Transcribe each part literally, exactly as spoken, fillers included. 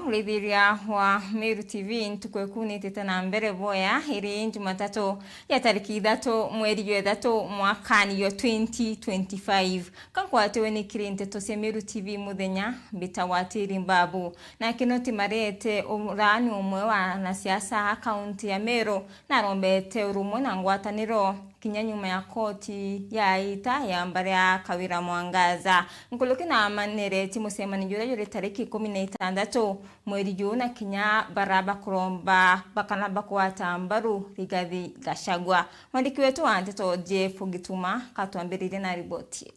Kurithiria wa Meru T V, ntuku iku nitite na mbere boya, iri Jumatatu ya tariki ithatu mweri jwa ithatu mwakani jwa twenty twenty-five. Kankwatiwe ni kiri nteto cia Meru T V muthenya, mbitagwa Tiri Mbabu. Na Kinoti Marete, ura ni umwe wa anasiasa a kaunti ya Meru, narombete urumwe na ngwataniro kinya nyuma ya koti ya ita ya mbare ya Kawira Mwangaza. Nkuruki na amaneretie mucemanio juria juri tariki ikumi na itandatu mweri juu, na kinya bara bakuromba bakana bakugwata mbaru Rigathi Gachagua. Mwandiki wetu wa nteto Jeff Gituma katwambiririe na riboti.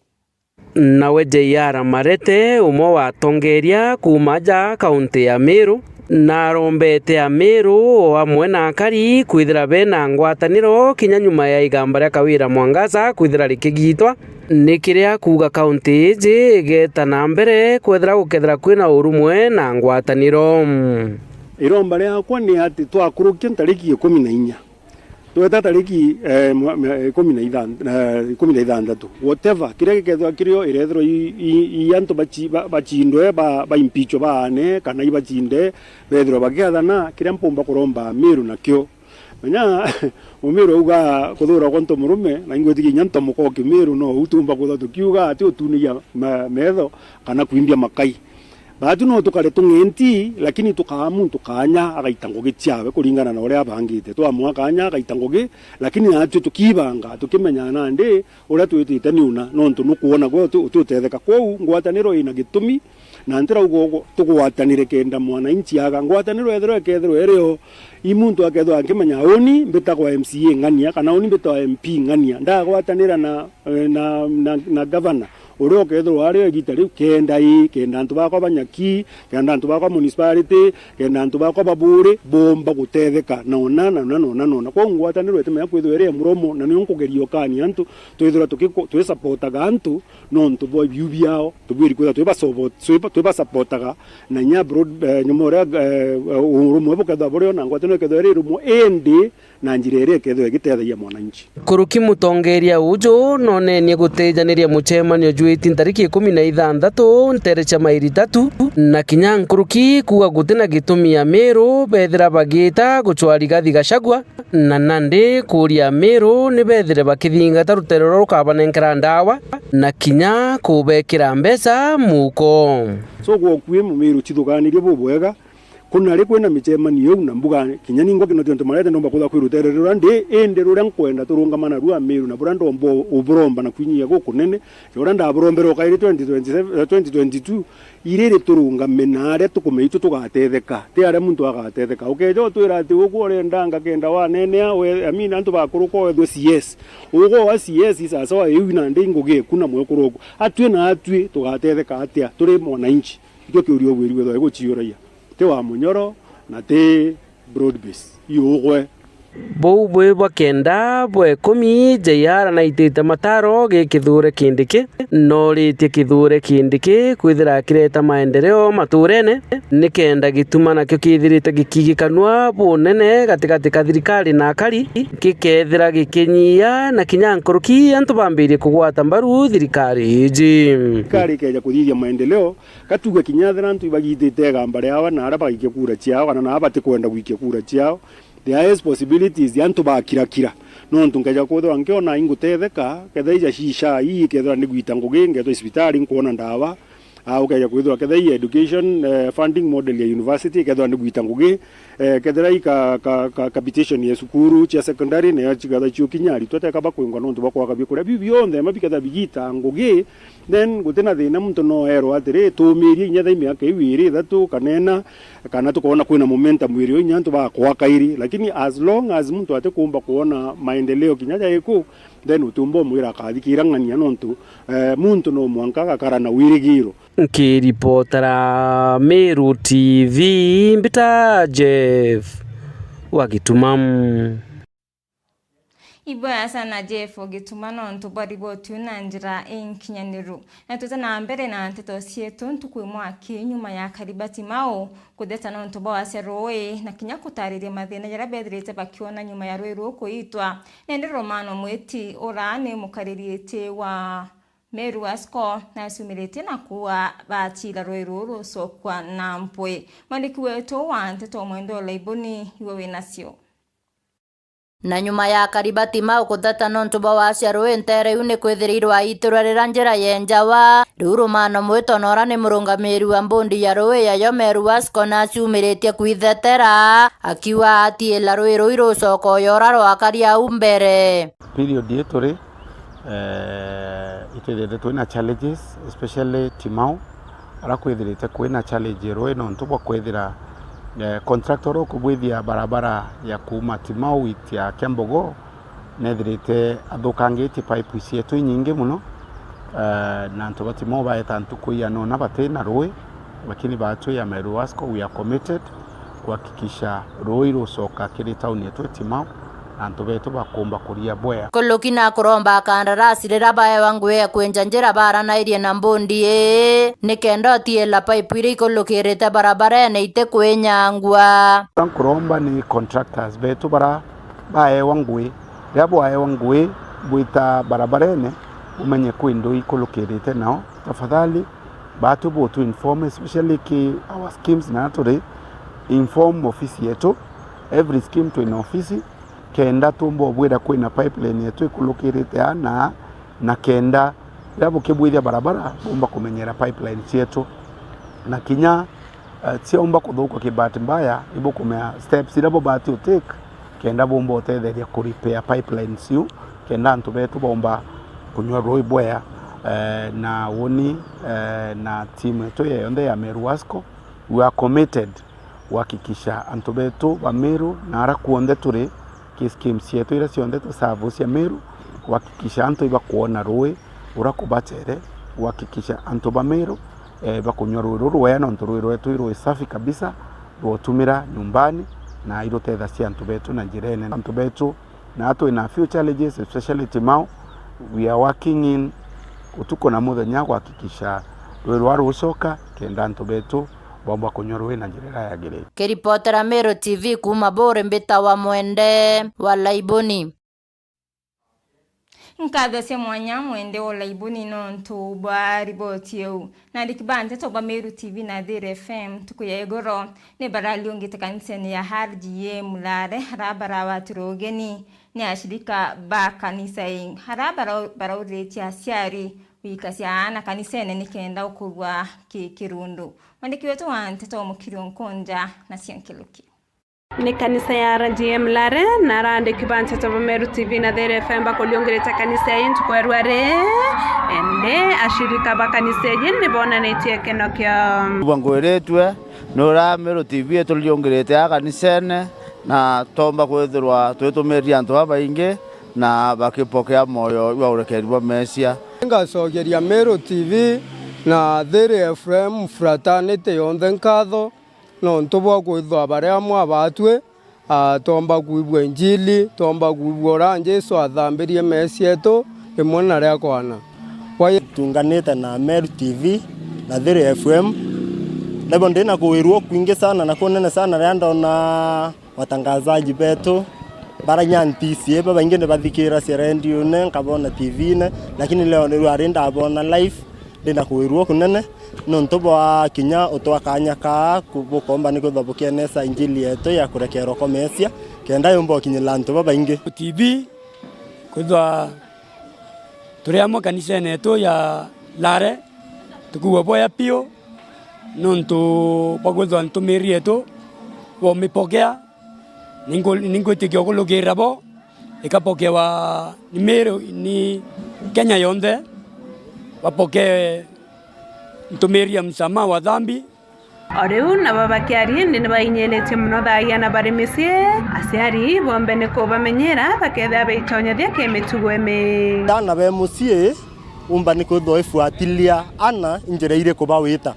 Nawe J R Marete, umwe wa atongeria kuuma aja kaunti ya Meru, narombete Ameru o amwe na akari kwithira bena ngwataniro kinya nyuma ya igamba ria Kawira Mwangaza kwithira rikigitwa. Ni kiria kuuga kaunti iji igeta na mbere kwethira gukethira kwina urumwe na ngwataniro. Iromba riakwa ni ati twakurukia ntariki ikumi na inya, tweta tariki, eh, mwa-, mwa-, ikumi na ithan-, eh, ikumi na ithanthatu, whatever, kiria gikethirwa kirio irethirwa i, i, i antu baci-, ba-, bacindwe, ba, ba impeachwe baane, kana ibacinde, bethirwa bakiathana, kiria mpumba kuromba Miru nakio. Menya, Mumiru auga kuthura kwa ntomurume, na ingwitikia inya ntomuka o Kimiru, no u tumba kwithwa tukiuga ati utunigia ma-, metho kana kwimbia makai. Baatu no tukare tung'enti, lakini tukaa muntu kaanya agaita ngugi ciawe kuringana na uria abangite. Twamwa kaanya agaita ngugi, lakini naatui tukiibanga, tukimenyaa nandi uria twitite ni una, nontu nukwona gwe uti-, utiutetheka. Kwou ngwataniro ina gitumi, na ntirauga uguo tugwatanire kenda mwananchi aga. Ngwataniro ethirwa ikethirwa irio, i muntu akethirwa akimenya uni mbitagwa M C A ng'ania, kana uni mbitagwa M P ng'ania, ndagwatanira na, na, na, na gavana uria ukethirwa ari o igita riu, kenda i, kenda antu bakwa ba Nyaki, kenda antu bakwa municipality, kenda antu bakwa ba Buuri boomba gutetheka na una, na una, na una, na una. Kwou ngwataniro itimenya kwithirwa iri ya muromo, na nio nkugeria ukania antu, twithirwa tugiku-, twisapotaga antu nontu bwa biu biao, tubwiri kwithirwa twibasobo-, twiba-, twibasapotaga, na inya broad, eh, nyuma uria, eh, urumwe bukethirwa burio na ngwataniro ikethirwa iri rumwe, indi na njira iria ikethirwa igitethagia mwananchi. Nkuruki mutongeria uju nonenie gutijaniria mucemanio jwiti ntariki ikumi na ithanthatu ntere cia mairi tatu, na kinya nkuruki kuuga guti na gitumi Amiru bethira bagiita gucwa Rigathi Gachagua, na nandi kuuria Amiru ni bethire bakithingata rutere ruria rukabanenkera ndawa, na kinya kubekira mbeca muko. So, gwoku i Mumiru cithuganirie bubwega, Kuna ri kwina micemanio iu na mbuga kinya ningwa Kinoti antu marete ndomba kwithwa kwi rutere ruria ndi, indi ruria nkwenda turungama naru Amiru na buria ndomba u-, uburomba na kwinyia gukunene, ja uria ndaburombere o kairi twenty twenty-seven, eh, twenty twenty-two, iriri turungame na aria tukumenya itu tugatetheka, ti aria muntu agatetheka. Ukeja utwira ati ugwe urendanga kenda wanenea, we, I mean, antu bakuruka wethwe C S. Ugwe wa C S sasawa iu nandi ngugi eku na mwekuru oku. Atwi na atwi tugatetheka atia turi mwananchi? Ikio kiuria ubwiri wethwa iguciuragia. Ti wa Munyoro na ti broad base. Iugwe. Buu bwi bwa kenda bwa ikumi, J R naitite mataro gi Kithure Kindiki, noritie Kithure Kindiki kwithira akireta maendeleo maturene, nikenda gituma nakio kithirite gikigikanua bunene gatigati ka thirikari na akari, gikethira gikinyia na kinya nkuruki antu bambirie kugwata mbaru thirikari iji. Thirikari ikeja kuthithia maendeleo, Ka tuge kinya ethira antu ibagitite igamba riao na aria bagaikia kura ciao, kana na aria batikwenda gwikia kura ciao, the highest possibilities ya antu bakirakira. Nontu nkeja kwithirwa nkiona ingutetheka, kethira ija cia ii, kethira ni gwita ngugi, ngetwa cibitari, nkwona ndawa, aa, ukeja kwithirwa kethira i education, eh, funding model ya university, kethira ni gwita ngugi, eh, kethira i ka, ka, ka, capitation ya cukuru cia secondary, nayo cikethira ciukinya aritwa teka bakwingwa nontu bwa kwaga bia kuria. Biu bionthe ma bikethira bigita ngugi, Then guti na thina, muntu no erwa atiri, tumirie inya thaa miaka iu iri, ithatu, kana ina, kana tukoona kwina momentum iri, inya antu bakwa kairi. Lakini as long as muntu atikumba kwona maendeleo kinya jaiku, then utiumba umwira akathikira ng'ania, nontu, eh, muntu no mwanka agakara na wirigiro. Nkiripotera Meru T V, mbita Jeff wa Gituma. Iboya sana Jeff Gituma nontu bwa riboti iu na njira inkinyaniru. Na twite na mbere na nteto cietu, ntuku imwe aki nyuma ya Karibati Mau kutheta nontu bwa wasia rui na kinya kutariria mathina jaria bethirite bakiona nyuma ya rui ruu kuitwa. Nende Romano Mwiti, ura ni mukariri iti wa Meru Wasco naciumiritie na kuuga batiila rui ruu rucokua na mpwi. Mwandiki wetu wa nteto Mwende Olaibuni iwe winacio. Na nyuma ya Karibati Mau kutheta nontu bwa wacia rui nteere iu ni kwithirirwe aitirwa rira njira yenjawa. Riu Rumano Mwito nora ni murungamiri wa mbundi ya rui yayo Meru Wasco naciumiritie kwithetera, akiuga atiila rui ruu rucoka uyora rwakari au mbere. Period ii turi, eh, itwithirite twina challenges, especially Timau, ara kwithirite kwina challenge rui nontu bwa kwithira, eh, contractor ukubwithia barabara ya kuuma Timau itia Kiambogo, nethirite athukangitie pipe cietu inyingi mono, eh, na antu ba Timau baeta ntuku ianona batina rui, lakini baatwi ya Meru Wasco, we are committed kuhakikisha rui rucoka kiri tauni yetu ya Timau, na antu betu bakumba kuria bwea. Kuluki na kuromba akandarasi rira baewa ngugi ya kwinja njira baranairie na mbundi ii, nikenda utiila pipe iria ikulukirite barabarene itikwinyangua. Nkuromba ni contractors betu bara baewa ngugi, riria bwaewa ngugi bwita barabarene, bumenye kwi ndui ikulukirite nao, tafadhali baatwi bu tu inform, especially ki our schemes na turi inform ofisi yetu, every scheme twina ofisi, kenda tumba ubwira kwina pipeline yetu ikulukirite aa na aa, na kenda riria bukibwithia barabara bumba kumenyera pipeline cietu, na kinya, eh, ciaumba kuthukwa ki bahati mbaya, ibukumea steps iria bubati utake kenda bumba utetheria ku repair pipelines iu, kenda antu betu baumba kunywa rui bwea, eh, na uni, eh, na timu yetu ya yonthe ya Meru Wasco, we are committed guhakikisha antu betu ba Meru na ara kuonthe turi ki schemes cietu iria cionthe tu serve cia Meru, guhakikisha antu ibakwona rui ura kubachere, guhakikisha antu ba Meru, eh, bakunywa rui ruru rwea, nontu rui rwetu i rui safi kabisa, rwotumira nyumbani na irutethacia antu betu na njira inene. Antu betu na twina few challenges, especially Timau, we are working in utuku na muthenya guhakikisha rui rwa rucoka kenda antu betu baumba kunywa rui na njira iria yagirite. Kiripotera Meru T V kuuma Buuri, mbitawa Mwende wa Laibuni. Nkatho cia mwanya Mwende wa Laibuni nontu bwa riboti iu. Na andiki ba nteto ba Meru T V na Thiiri F M ntuku ya igoro ni barariungite kanisene ya R G M Lare, aria barawatirwe ugeni ni ashirika ba kanisa ii, aria bara-, barauriritie aciari gwikacia aana kanisene nikenda ukurua ki-, kirundu. Mwandiki wetu wa nteto Mukiri Nkunja na cia nkiruki. Ni kanisa ya R G M Lare, na arandiki ba nteto ba Meru T V na Thiiri F M bakuriungirite kanisa ii ntuku ya rwari. Indi ashirika ba kanisa ii ni bonanitie keno kiao. Bwa ngwiritue, ni uria Meru T V ituriungirite aa kanisene, na tomba kwithirwa twitumiria antu babaingi, na bakipokea moyo jwa urekeri bwa Mesia. Ngacokeria Meru T V na Thiiri F M fraternity yonthe nkatho, nontu bwa kwithwa bari amwe abaatwi, aa, twomba kwigua injili, twomba kwigua uria Jesu athambirie meesietu rimwe na ria kwana. Kwa tunganite na Meru T V na Thiiri F M, nabo ndi na kuwirua kwingi sana na kunene sana riria ndona watangazaji betu baranya ntisi, babaingi ni bathikiracia rendiune, nkabona T V-ne, lakini leo ni rwari ndabona live. Ndi na kuwirua kunene nontu bwa kinya utwa kanya kaa ku-, bukomba ni kwithwa bukienesa injili yetu ya kurekerwa kwa Mesia, kenda yumba ukinyira antu babaingi. T V, kwithwa turi amwe kanisene yetu ya Lare, tukwigua bwega piu nontu bwa kwithwa ntumiri yetu bwaumipokea. Ninku-, ninkwitikia ukulukirira bo, ikapokewa ni Meru, ni Kenya yonthe, bapokee ntumiri ya msamaha wa dhambi. O riu nabo bakiaria indi ni bainyiritie mono thagia na bari micii, aciari bombe ni kubamenyera bakethira baitonyethia ki mitugo imi. Aana be mucii umba ni kwithirwa ifuatilia ana njira iriku bawita.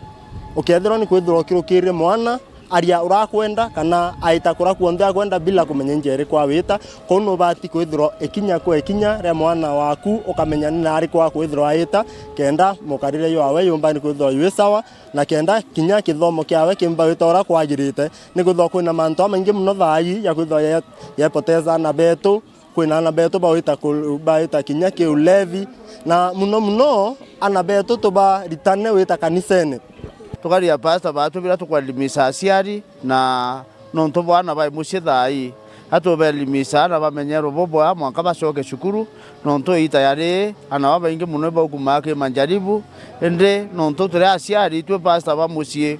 Ukethirwa ni kwithirwa ukirukirire mwana, aria urakwenda, kana aita kura kuonthe akwenda bila kumenya injia iriku awita. Kou nubati kwithirwa ikinya kwa ikinya ria mwana waku ukamenya ni naariku akwithirwa aita, kenda mukarire jwawe yumba ni kwithirwa jwi sawa, na kenda kinya kithomo kiawe kimba gwita uria kwagirite. Ni kwithirwa kwina mantu jamaingi mono thaa ii ja kwithirwa ye-, yepoteza aana betu, Kwina ana betu bawita ku-, bawita kinya kiulevi, na muno muno ana betu tubaritane wita kanisene. Tukaria pastor batu biria tukwaelimisha aciari, na nontu bwa ana bai mucii thaa ii, atubeelimisha ana bamenyerwe bubwega mwanka bacoke cukuru, nontu iita ya rii ana babaingi mono ibaukumaa ki majaribu. Indi nontu turi aciari, itwi pastor ba mucii,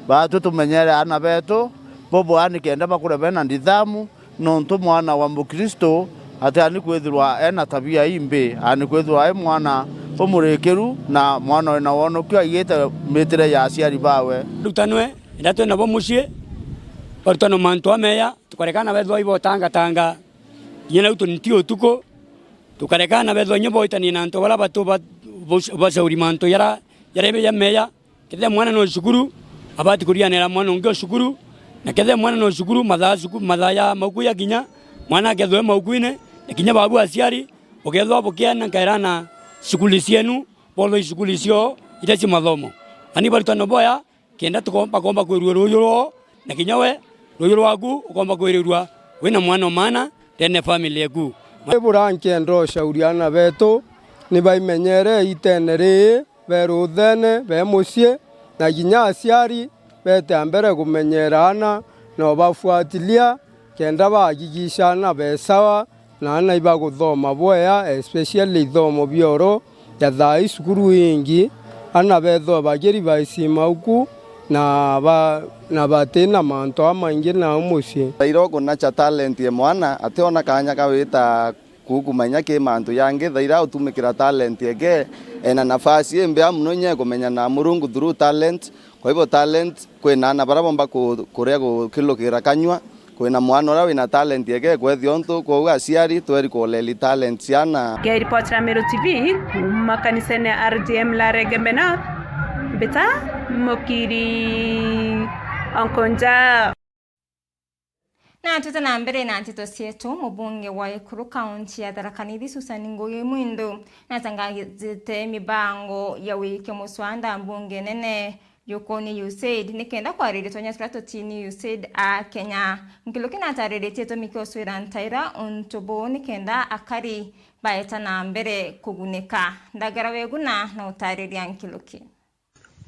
batu tumenyere ana betu bubwega nikenda bakure bena ndithamu, nontu mwana wa Mukristo atiani kwithirwa ena tabia imbi, ani kwithirwa ai mwana umurikiru na mwana wina wonokio aigite mitire ya aciari bawe. Rutanwe, enda twi nabo mucii, barutanwe mantu ameya, tukarekana bethwa ibotangatanga, kinya nau tunti utuku, tukarekana bethwa inya boitanie na antu baria batu ba-, bus-, bacauri mantu jara, jara jameya. Kethira mwana no cukuru, abati kuriganira mwana ungi o cukuru, na kethira mwana no cukuru, mathaa cuku-, mathaa ya mauku yakinya, mwana akethwe maukuine, na kinya babu aciari, bukethwa bukiana nkairana cukuli cienu, bolo icukuli cio iria cia mathomo. Ani baritano boya, kenda tuko-, bakomba kwirua ruuju rwao, na kinya we, ruuju rwaku ukomba kwirirua wina mwana o maana ndene family eku. Ibura nkenda ucauria ana betu, ni baimenyere itene rii, be ruthene, be mucii, na kinya aciari bete a mbere kumenyera ana na ubafuatilia, kenda bahakikisha ana be sawa, na ana ibaguthoma bwea, especially ithomo bioro ya thaa ii cukuru ingi, ana bethwa bakirevise mauku na ba-, na batina mantu amaingi nau mucii. Thaira ukunacha talent ya mwana, ationa kanya ka wita kukumanya ki mantu yangi, thaira utumikira talent eke, ena nafasi imbea muno inya ikumenya na Murungu through talent. Kwa hivyo talent, kwina ana baria bomba ku-, kuria gukilukira kanyua, kwina mwana uria wina talent eke kwethia untu, kwou aciari tweri kuleli talent ciana. Ngiripotera Meru T V kuuma kanisene ya R D M Laregembe North, mbita Mukiri Onkonja. Na twite na mbere na nteto cietu, mubunge wa Ekuru kaunti ya Tharaka Nithi Susan Ngugi Mwindu natangazite mibango ya wikia muswanda mbunge nene yukuni USAID nikenda kwariria twanya turia tutini USAID a Kenya. Nkiluki natariritie gitumi kia uswira ntaira untu buu nikenda akari baeta na mbere kugunika. Ndagara Weguna na utariria Nkiluki.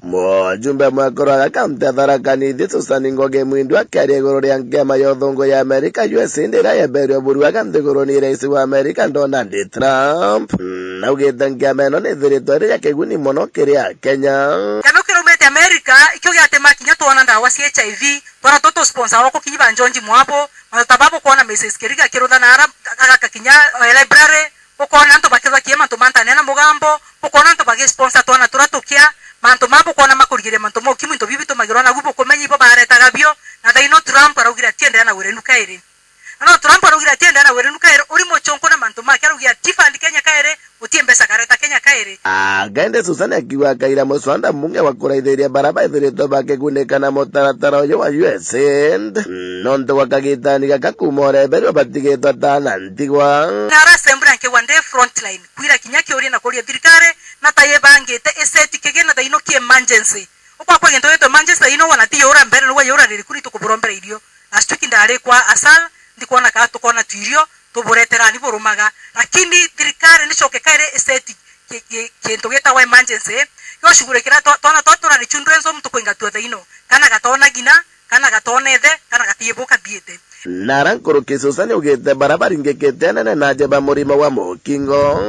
Mujumbe mwekuru wa kaunti ya Tharaka Nithi Susan Ngugi Mwindu akiaria iguru ria nkema ya uthungu ya Amerika USAID iria yeberwe buru aga nthiguruni rais wa Amerika Donald Trump, naugite nkema ino nithiritwe iri ya kiguni mono kiri Akenya. Kiama kiu kiraumite Amerika, ikio giatima kinya twona ndawa cia H I V, twona tutu sponsor wako kinyi ba Njonji Mwabo, mantu ta babo kwona Missus Kiriga akirutha na ara agaka kinya, eh, library, Bukoona antu bakithakia mantu ma ntane na mugambo, bukoona antu bagisponsor twana turia tukia, mantu maa bukoona makurigiria mantu ma ukimwi, into biu bitumagirwa nagu bukumenya ibo baretaga bio, na thaino Trump araugire atiendeea na wirenu kairi. Na no Trump araugire atiendeea na wirenu kairi, uri muchunku na mantu make araugire atifund Kenya kairi, guti mbeca kareta Kenya kairi. Agende Susan akiuga akaira muswanda mbunge wa kuraithiria bara baithiritwe bakigunika na mutaratara uyu wa USAID, nontu gwa kagitani gaka kuuma ureberwa batigitwe ata na ntigwa. Nara assembly nkiuga ndi frontline, kwira kinya kiuria na kuria thirikari, na ta yebangite iseti kigina thaino ki emergency. Ukwa kwa gintu gitwe emergency thaino wana ti yura mbere, nigwa yura riri kuri tukuburombera irio. Last week ndari kwa Asal, ndikwona kaa tukona tu irio, tubureterani burumaga. Lakini thirikari nicoke kairi iseti ki-, ki-, kintu gitagwa emergency, gioshugurikira twa-, twana twa turari children's home tukuingatua thaino. Kana gatona ngina, kana gatona ithe, kana gatiibuka thiite. Nara nkuruki Susan augite bara baringikite anene naje ba murimo wa mukingo.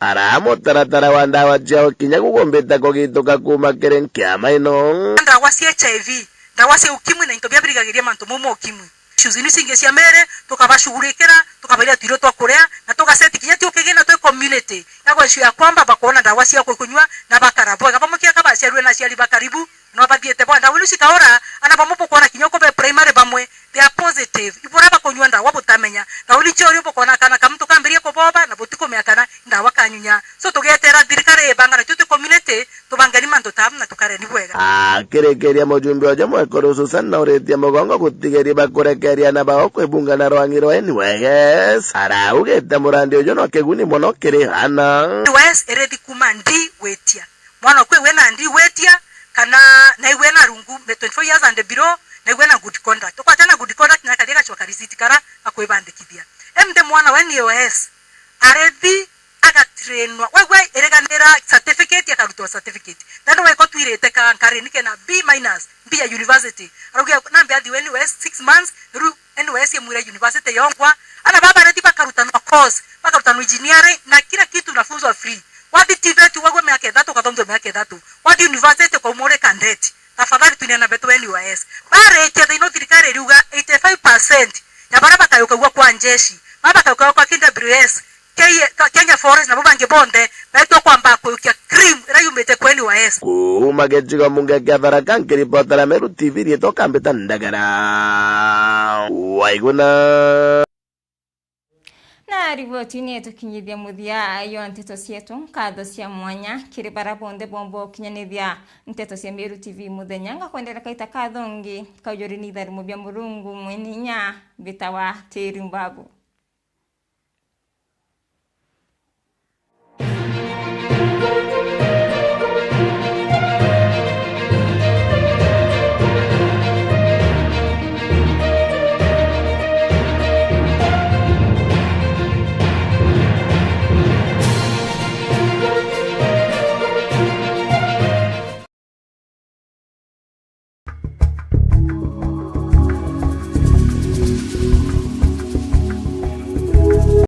Ara mutaratara wa ndawa ciao kinya gugumbite kugituka kuuma kiri nkiama ino. Ndawa cia H I V, ndawa cia ukimwi na into biria birigagiria mantu mau ma ukimwi. Issues iu cingi cia miri, tukabashugurikira, tukabaira tuirio twa kuria, na tugaseti kinya tio kigina twi community. Ya gwa issue ya kwamba bakoona ndawa cia kunyua na bakara bwega. Bamwe kinya ka baciarue na aciari ba karibu, no bathiite bwa ndawa iu cikaura, ana bamwe bukoona kinya uko be primary bamwe, they are positive. Ibura bakunyua ndawa butamenya. Ndawa iu cio rio bukoona kana kamuntu kambirie kuboba na butikumenya kana ndawa kanyunya. So tugeetera thirikari ibanga na twi community, tubangeni mantu ta na tukareni bwega. Akirikiria mujumbe uju mwekuru Susan nauritie mugongo gutigeria bakurekeria na bao kwibunga na rwangi rwa N Y S. Araugite murandi uju no kiguni mono kiri ana. N Y S irithi kuma ndi gwitia. Mwana okwe wena ndi gwitia, kana naigwe na rungu me twenty-four years and below, naigwe na good conduct. Ukwate na good conduct na karia gacoka receipt kara gakwibandikithia. Emde mwana wa N U S arithi agatrainwa. Wegwe iriganira certificate, akarutwa certificate. Nandi waiko twirite ka nkari nike na B minus, B ya university. Arauga nambe athi N U S six months, riu N U S imwire university yongwa. Ana baba arithi bakarutanwa course, bakarutanwa engineering, na kila kitu unafunzwa free. Wathi TVET wegwe miaka ithatu, ukathomithua miaka ithatu. Wathi university ukauma uri cadet. Tafadhali tunia na betu N U S. Barikia thaino thirikari iriuga eighty-five percent ya baria bakayukagua kwa njeshi, baria bakayukagua kwa K W S, K-, Kenya Forest, nabo bangi bonthe baitwa kwamba kuyukia cream iria yumite kwa N U S. Kuuma gicigo mbunge kia Tharaka, nkiripotera Meru T V, riitwa Kambita Ndagara. Waiguna. Na riboti ni itukinyithia muthia yo nteto cietu. Nkatho cia mwanya kiri bara bonthe bomba ukinyanithia nteto cia Meru T V muthenya. Ngakwendera kaita kathongi kaujuri ni itharimo bia Murungu mwene inya mbitawa Tiri Mbabu.